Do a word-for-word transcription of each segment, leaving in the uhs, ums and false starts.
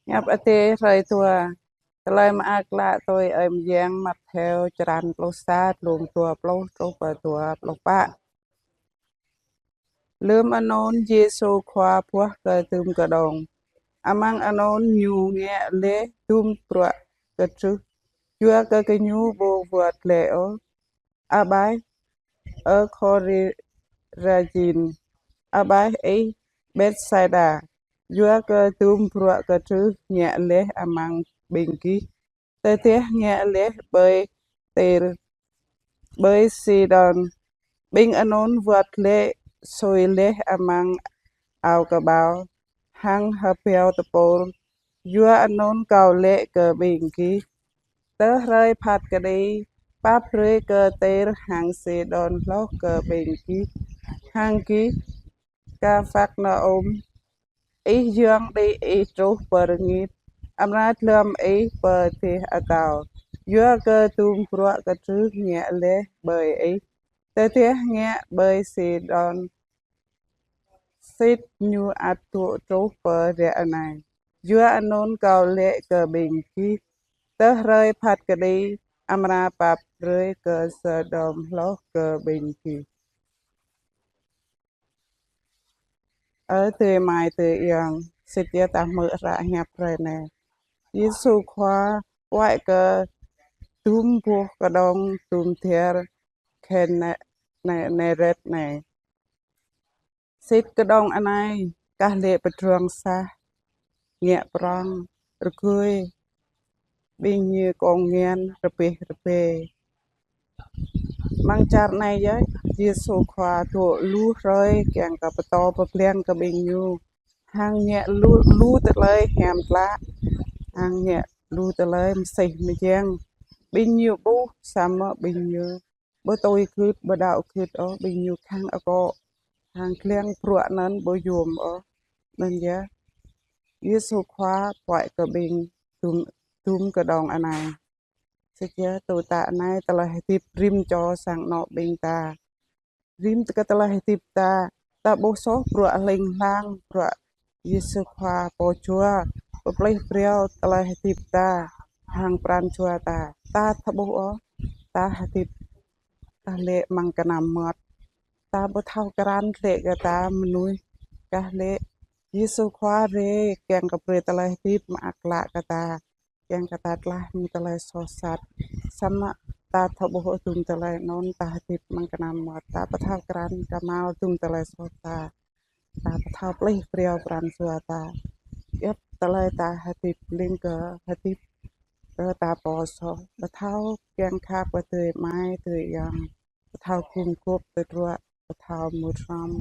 Hiăp Adai hrơi dua. Tơlơi mơak klă tui Ơi Mơyang Mattheo črăn pluh sa, glông dua pluh truh pơ dua pluh pă. Lơm anŭn Yêsu Khua buah kơ dŭm kơđông. Amăng anŭn Ñu ngă laih dŭm bruă kơtrưh, yua kơ gơñu ƀu wơ̆t glaĭ ôh. Abaih, ơ Khôrazin! Abaih ih, Betsaida! Yua kơ dŭm bruă kơtrưh ngă laih amăng ƀing gih, tơdah ngă laih ƀơi Tir, ƀơi Sidôn, ƀing anŭn wơ̆t glaĭ sui laih amăng ao kơƀâo hăng hơbâo tơpul. Yua anŭn Kâo laĭ kơ ƀing gih: Tơ hrơi phat kơđi, pap brơi kơ Tir hăng Sidôn hloh kơ ƀing gih. Hăng gih, Kapharnaum, ih yơ̆ng đĭ ih truh pơrơngit, amra glŏm ih pơ dêh atâo, yua kơ dŭm bruă kơtrưh ngă laih ƀơi ih, tơdah ngă ƀơi Sidôn, sĭt ñu ăt dŏ truh pơ ră anai. Yua anŭn Kâo laĭ kơ ƀing gih: Tơ hrơi phat kơđi, amra pap brơi kơ Sôđôm hloh kơ ƀing gih. Ơ adơi amai adơi ayŏng, sĭt yơh ta hmư̆ hră hiăp hrơi anai. Yêsu Khua puăi kơ dŭm boh kơđông dŭm dar Gênêsaret anai. Sĭt kơđông anai kah laĭ pơdrŏng sah, ngă prŏng, rơgơi, ƀing ñu kông ngăn rơbeh rơbe. Amăng čar anai yơh, Yêsu Khua dŏ lu hrơi kiăng kơ pơtô pơblang kơ ƀing ñu, hăng ngă lu, lu tơlơi hiam klă, hăng ngă lu tơlơi mơsêh mơyang. Ƀing ñu ƀuh, samơ̆ ƀing ñu ƀu tui gưt, ƀu đaŏ gưt ôh, ƀing ñu khăng akŏ, hăng glăng bruă anŭn ƀu yôm ôh. Anŭn yơh, Yêsu Khua puăi kơ ƀing dŭm, dŭm kơđông anai. Sĭt yơh tui ta anai, tơlơi hơdip rĭm čô sang anŏ ƀing ta. Rĭm kơ tơlơi hơdip ta, ta ƀuh soh bruă hling hlang, bruă Yêsu Khua Pô Jua pơplih phrâo tơlơi hơdip ta hăng pran jua ta. Ta thâo ƀuh ôh, ta hơdip kah laĭ amăng kơnăm mơmŏt. Ta ƀu thâo krăn laĭ kơ ta mơnuih, kah laĭ Yêsu Khua rai kiăng kơ brơi tơlơi hơdip mơak klă kơ ta, kiăng kơ ta tlaih mơ̆ng tơlơi soh sat. Samơ̆ ta thâo ƀuh dŭm tơlơi anŭn, ta hơdip amăng kơnăm mơmŏt, ta ƀu thâo krăn kơmăl dŭm tơlơi soh ta. Ta ƀu thâo plih phrâo pran jua ta. Yap tơlơi ta hơdip ling kơ hơdip kơ ta pô soh. Ƀu thâo kiăng khăp kơ adơi amai adơi ayŏng. Ƀu thâo gum gŏp tơdruă, ƀu thâo mŭt hrŏm.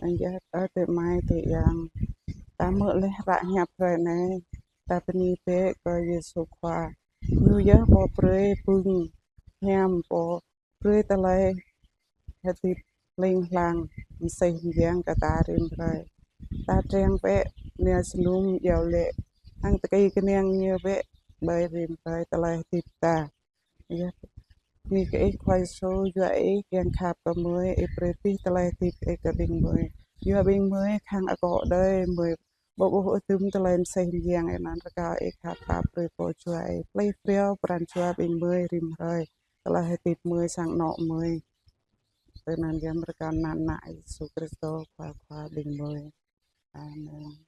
Anŭn yơh, ơ adơi amai adơi ayŏng, ta hmư̆ laih hră hiăp hrơi anai, ta bơni bĕ kơ Yêsu Khua. Ñu yơh pô brơi bưng hiam, pô brơi tơlơi hơdip hling hlang, mơsêh mơyang kơ ta rĭm hrơi. Ta tring bĕ, nao jơnum iâu laĭ, hăng tơkui kơnang ñu bĕ ƀơi rĭm hrơi tơlơi hơdip ta. Yơh. Bơni kơ Ih Khua Yêsu, yua Ih kiăng khăp kơ gơmơi, Ih brơi abih tơlơi hơdip Ih kơ ƀing gơmơi. Yua ƀing gơmơi khăng akŏ đơi, gơmơi ƀu ƀuh ôh dŭm tơlơi mơsêh mơyang, anŭn rơkâo Ih khăp pap brơi Pô Jua Ih plih phrâo pran jua ƀing gơmơi rĭm hrơi. Tơlơi hơdip gơmơi sang anŏ gơmơi. Tui anŭn yơh rơkâo anăn Ană Yêsu Krist, Khua Khua ƀing gơmơi. Amen.